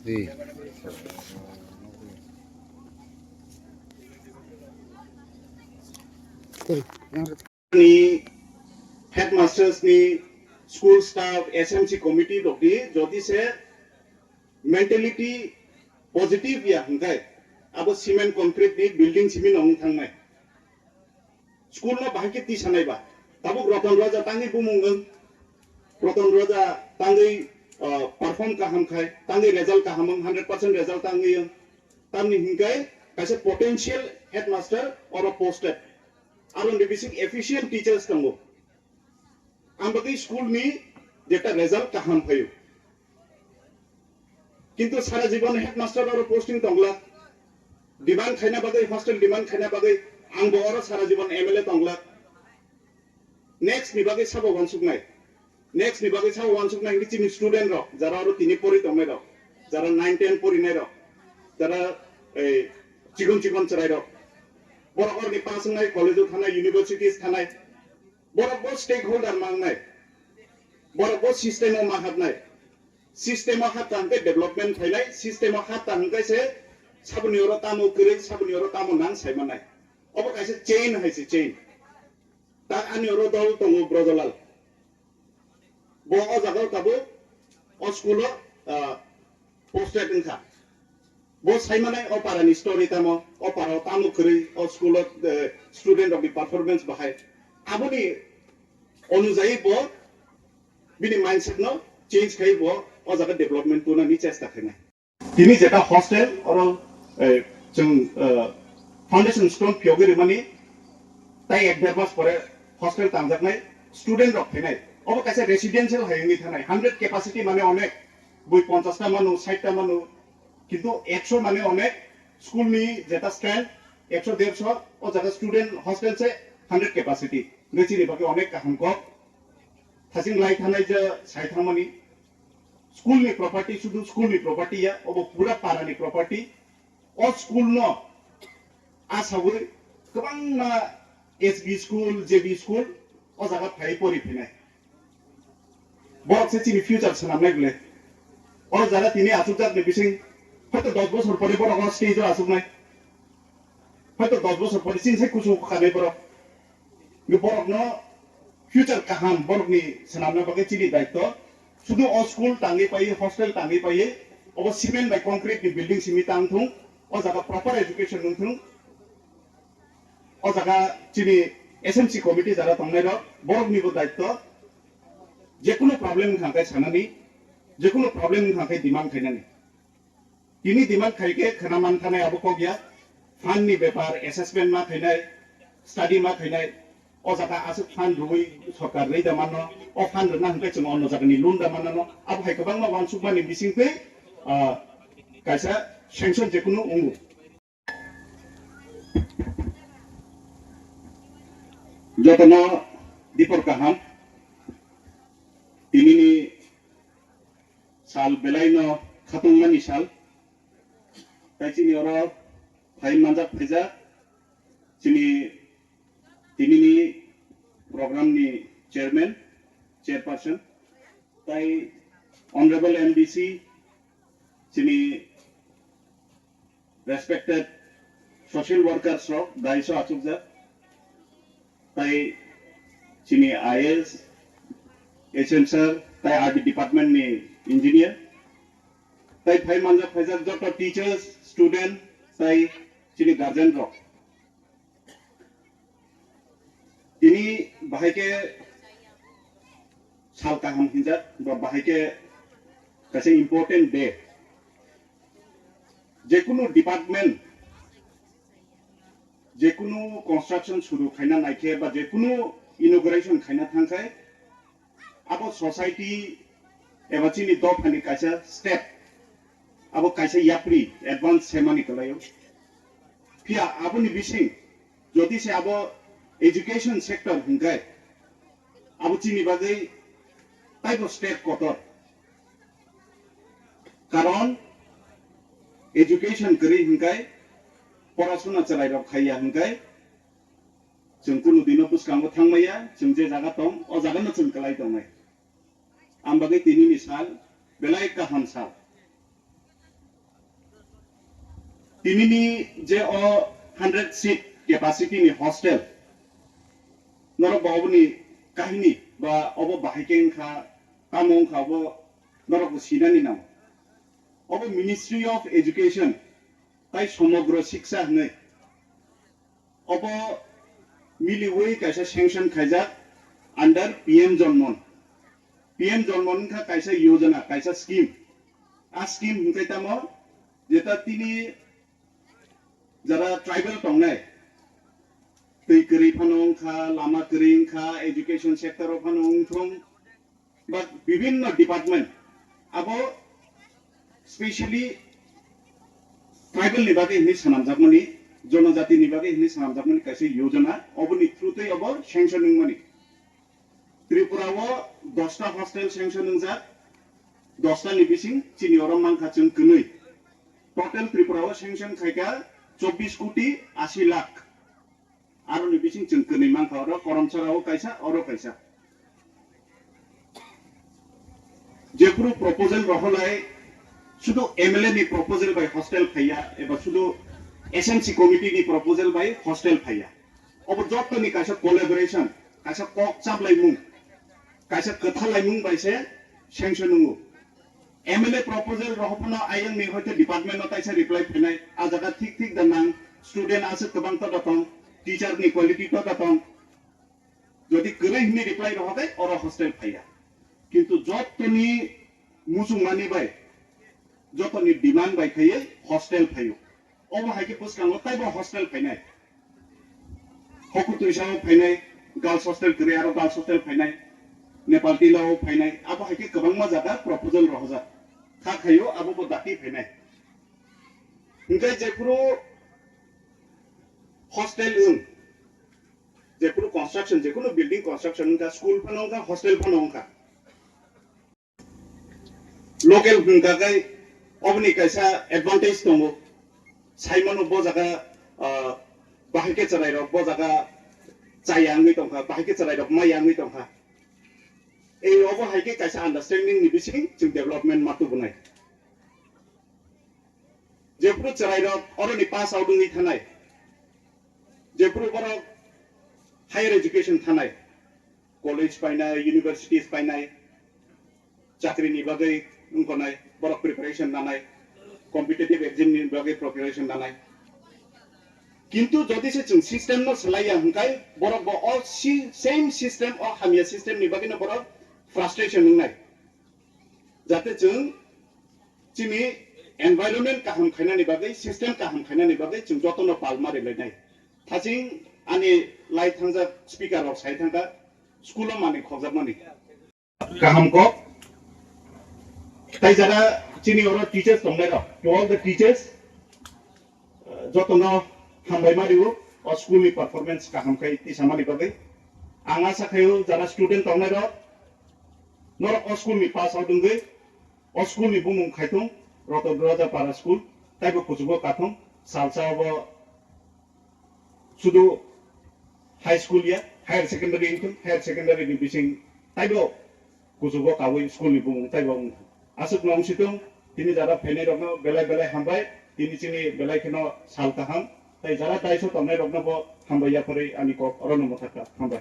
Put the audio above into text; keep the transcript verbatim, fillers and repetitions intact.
Ni headmasters ni, school staff, S M C committee rok di jodi se mentality positive ya hwnkhe abo cement concrete ni building simi nong thangnai. School no bahai khe tisa nai ba. Tabuk Roton Raja tangwi bumung wng. Roton Raja tangwi, uh, perform kaham khai, tangwi result kaham wng, hundred percent result tangwi wng. Tamni hinkai kaisa potential headmaster oro posted. Aro ni bising efficient teachers tongo. Ang bagwi school ni jeta result kaham phaio. Kintu sara jibon headmaster oro posting tongla. Demand khaina bagwi, hostel demand khaina bagwi, ang bo oro sara jibon M L A tongla. Next ni bagwi sabo wansuknai. Next ni bagwi sabo wansuknai hwnwi chini student rok, jara oro tini pori tongnai rok, jara nine ten porinai rok, jara, eh, chikon chikon chwrai rok. Borok oroni pass wngnai, college o thanai, universities thanai. Borok bo stakeholder mangnai. Borok bo system o ma hapnai. System o hapta hwnkhe development phainai, system o hapta hwnkhe se saboni oro tamo kwrwi, saboni oro tamo nang saimanai. Obo kaisa chain hai se chain. Ta ani oro dol tongo Brojolal. Bo o jaga o tabuk o school o, ah, posted wngkha. Bo saimanai o para ni story tamo, o para o tamo kwrwi, o school o, eh, student rok ni performance bahai. Aboni onujayi bo bini mindset no change khai bo o jaga development tuna ni chesta khainai. Tini jeta hostel oro, eh, chwng, eh, foundation stone phiyogwi rwmani tai ek der mas pore hostel tangjaknai student rok phainai. Obo kaisa residential hai wngwi thanai, hundred capacity mane onek, bui ponchash ta manu, sait ta manu, kintu ekso mane onek, school ni jeta strength ekso derso, o jaga student hostel se hundred capacity. Nai chini bagwi onek kaham kok. Thasing lai thanai je sai thangmani. School ni property, sudu school ni property ya, obo pura para ni property. O school no asawi kwbangma S B school, J B school o jaga phai pori phinai. Borok se chini future swnamnai bwle. O jaga tini achukjak ni bising hoito dos bosor pore borok o stage o achuknai. Hoito dos bosor pore chini sai kuchuk khanai borok. Borokno future kaham borokni swnamna bagwi chini daitto. Sudu o school tangwi paiwi, hostel tangwi paiwi, obo cement bai concrete ni building simi tang thung, o jaga proper education wng thung. O jaga chini S M C committee jara tongnai rok, borokni bo daitto. Jekunu problem wngkha khe sanani, jekunu problem wngkha khe demand khainani. Tini demand khai khe khwna man thanai abo kok ya. Fund ni bepar, assessment ma khainai, study ma khainai. O jaga aswk fund rwui sorkar rwi da manno, o fund rwna hwnkhe chwng onno jaga ni loan da manno. Abo hai kwbangma wansukmani bising twi, ah, kaisa sanction jekunu wngo. Jotono dipor kaham, tinini sal belaino khatungmani sal. Tai chini oro phai manjak phaijak chini tinini program ni chairman, chairperson, tai honorable M D C, chini respected social workers rok daiso achukjak, tai chini I A S, H M sir, tai R D department ni engineer, tai phai manjak phaijak joto teachers, student, tai chini guardian rok. Tini bahai khe sal kaham hinjak, ba bahai khe kaisa important day. Jekunu department, jekunu construction suru khaina naikhe, ba jekunu inauguration khaina thangkhai, abo society eba chini dophani kaisa step, abo kaisa yapri advance semani kwlaio. Phiya aboni bising jodi se abo education sector hwnkhe abo chini bagwi taibo step kotor. Karon education kwrwi hwnkhe, porasuna chwrairok khaiya hwnkhe, chwng kunu dino bwskango thangmaya, chwng je jaga tong, o jagano chwng kwlai tongnai. Ang bagwi tinini sal belai kaham sal. Tinini je o hundred seat capacity ni hostel, norok bo oboni kahini ba obo bahai khe wngkha, tamo wngkha obo norok bo sinani nango. Obo Ministry of Education tai Somogro Shiksha hwnwi obo miliwi kaisa sanction khaijak under P M Janman. P M Janman wngkha kaisa yojana, kaisa scheme. A scheme hwnkhe tamo jeta tini jara tribal tongnai, twi kwrwi phano wngkha, lama kwrwi wngkha, education sector o phano wngthung, ba bibinno department abo specially tribal ni bagwi hinwi swnamjakmani, jonojati ni bagwi hinwi swnamjakmani kaisa yojana, oboni through twi obo sanction wngmani. Tripura o dosta hostel sanction wngjak, dosta ni bising chini oro mankha chwng kwnwi. Total Tripura o sanction khaikha chobbish koti ashi lakh. Aroni bising chwng kwnwi mankha oro Karamchara o kaisa, oro kaisa. Jephuru proposal rohorlai sudu M L A ni proposal bai hostel phaiya eba sudu S M C committee ni proposal bai hostel phaiya. Obo jottoni kaisa collaboration, kaisa kok chaplaimung, kaisa kwthalaimung bai se sanction wngo. M L A proposal rohorphano ayang ni hoite department no taisa reply phainai, a jaga thik thik da nang, student aswk kwbang to da tong, teacher ni quality to da tong. Jodi kwrwi hwnwi reply rohorkhe oro hostel phaiya. Kintu jottoni muchungmani bai, jottoni demand bai khaiwi hostel phaio. Obo hai khe bwskango taibo hostel phainai. Hokutwi sao phainai, girls hostel kwrwi aro girls hostel phainai, Nepal Tila o phainai, abo hai khe kwbangma jaga proposal rohorjak. Kha khaio abo bo dati phainai. Hinkhe jephuru hostel wng, jephuru construction, jekhunu building construction wngkha, school phano wngkha, hostel phano wngkha. Local hwnkha khe oboni kaisa advantage tongo. Saimano bo jaga, ah, bahai khe chwrairok bo jaga chaya wngwi tongkha, bahai khe chwrairok maya wngwi tongkha. Ei obo hai khe kaisa understanding ni bising chwng development ma tubunai. Jephuru chwrairok oroni pass out wngwi thanai, jephuru borok higher education thanai, college painai, universities painai, chakri ni bagwi wngkhornai, borok preparation nanai, competitive exam ni bagwi preparation nanai. Kintu jodi se chwng system no swlaiya hwnkhe borok bo o si-, same system, o hamya system ni bagwi no borok frustration wngnai. Jate chwng chini environment kaham khainani bagwi, system kaham khainani bagwi chwng jotono pal ma rilainai. Thaching ani lai thangjak speaker rok sai thangkha, school o manwi khokjakmani. Kaham kok. Tai jara chini oro teachers tongnai rok, to all the teachers, jotono hambai ma rio, o school ni performance kaham khai tisamani bagwi. Ang asa khaio jara student tongnai rok, norok o school ni pass out wngwi, o school ni bumung khaithung Roto Doroja Para School, taibo kuchugo kathung, salsa obo sudu high school ya, higher secondary wngthung, higher secondary ni bising taibo kuchugo kawi school ni bumung taibo wngthung. Aswk no wngsitung, tini jara phainai rokno belai belai hambai, tini chini belai kheno sal kaham, tai jara daiso tongnai rokno bo hambai yaphari ani kok orono mwthakha, hambai.